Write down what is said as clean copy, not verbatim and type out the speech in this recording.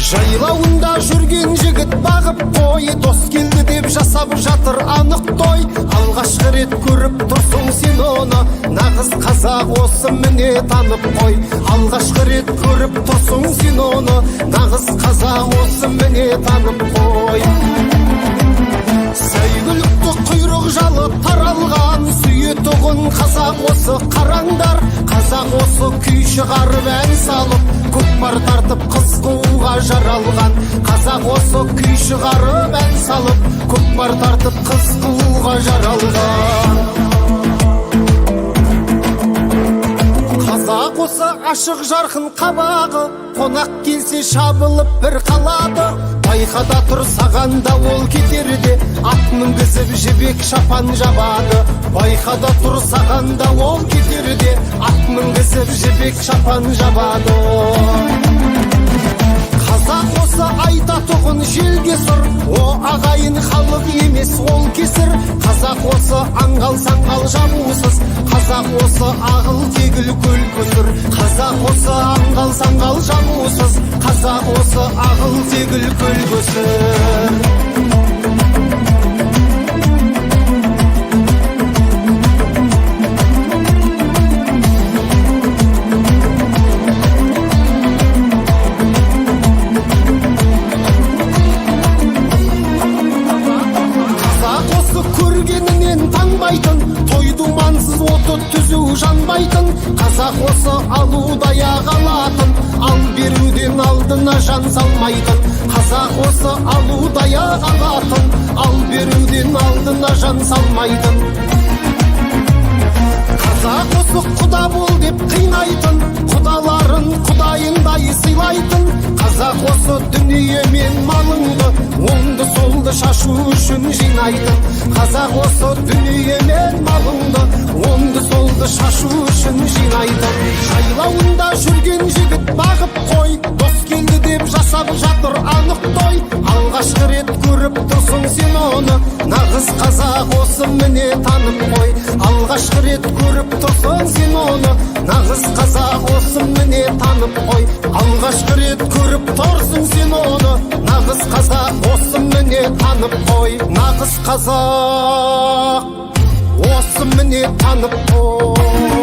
Жайлауында жүрген жігіт бағып қой, дос келді деп жасап жатыр анық той. Алғашқы рет көріп тұрсың сен оны, нағыз қазақ осы, міне, танып қой. Алғашқы рет көріп тұрсың сен оны, нағыз қазақ осы, міне, танып қой. Сәйгүлікті құйрық жалы таралған, сүйетұғын қазақ осы, қараңдар. Қазақ осы, күй шығарып, ән салып, көкпар тартып, қыз қууға жаралған. Қазақ осы, күй шығарып, ән салып, көкпар тартып, қыз қууға жаралған. Қазақ осы, ашық жарқын қабағы, қонақ келсе, шабылып бір қалады. Байқада тұр саған да, ол кетерде ат мінгізіп, жібек шапан жабады. Байқада тұр саған да, ол кетерде ат мінгізіп, жібек шапан жабады. Қазақ осы, айтатұғын желге сыр, о ағайын, халық емес ол кесір. Қазақ осы, аңғал саңғал жабусыз, қазақ осы, ағыл тегіл көл көсір. Қазақ осы, аңғал саңғал жабусыз, қазақ осы, ағыл тегіл көл көсір. Қазақ осы, көргенінен танбайтын, той думансыз оты түзу жанбайтын. Қазақ осы, алудай ақ алатын, ал беруден алдына жан салмайтын. Қазақ осы, алудай ақ алатын, ал беруден алдына жан салмайтын. Қазақ осы, құда бол деп қинайтын, құдаларын құдайындай сыйлайтын. Қазақ осы, дүние мен малыңды оңды солды шашу үшін жинайтын. Қазақ осы, дүние мен малыңды оңды солды шашу үшін жинайтын. Жайлауында жүрген жігіт бағып қой, дос келді деп жасап жатыр анық той. Алғашқы рет көріп тұрсың сен оны, нағыз қазақ осы, міне, танып қой. Алғашқы рет көріп тұрсың сен оны, нағыз қазақ осы, міне, танып қой. Алғашқы рет көріп тұрсың сен оны, нағыз қазақ осы, міне, танып қой. Нағыз қазақ осы, міне, танып қой.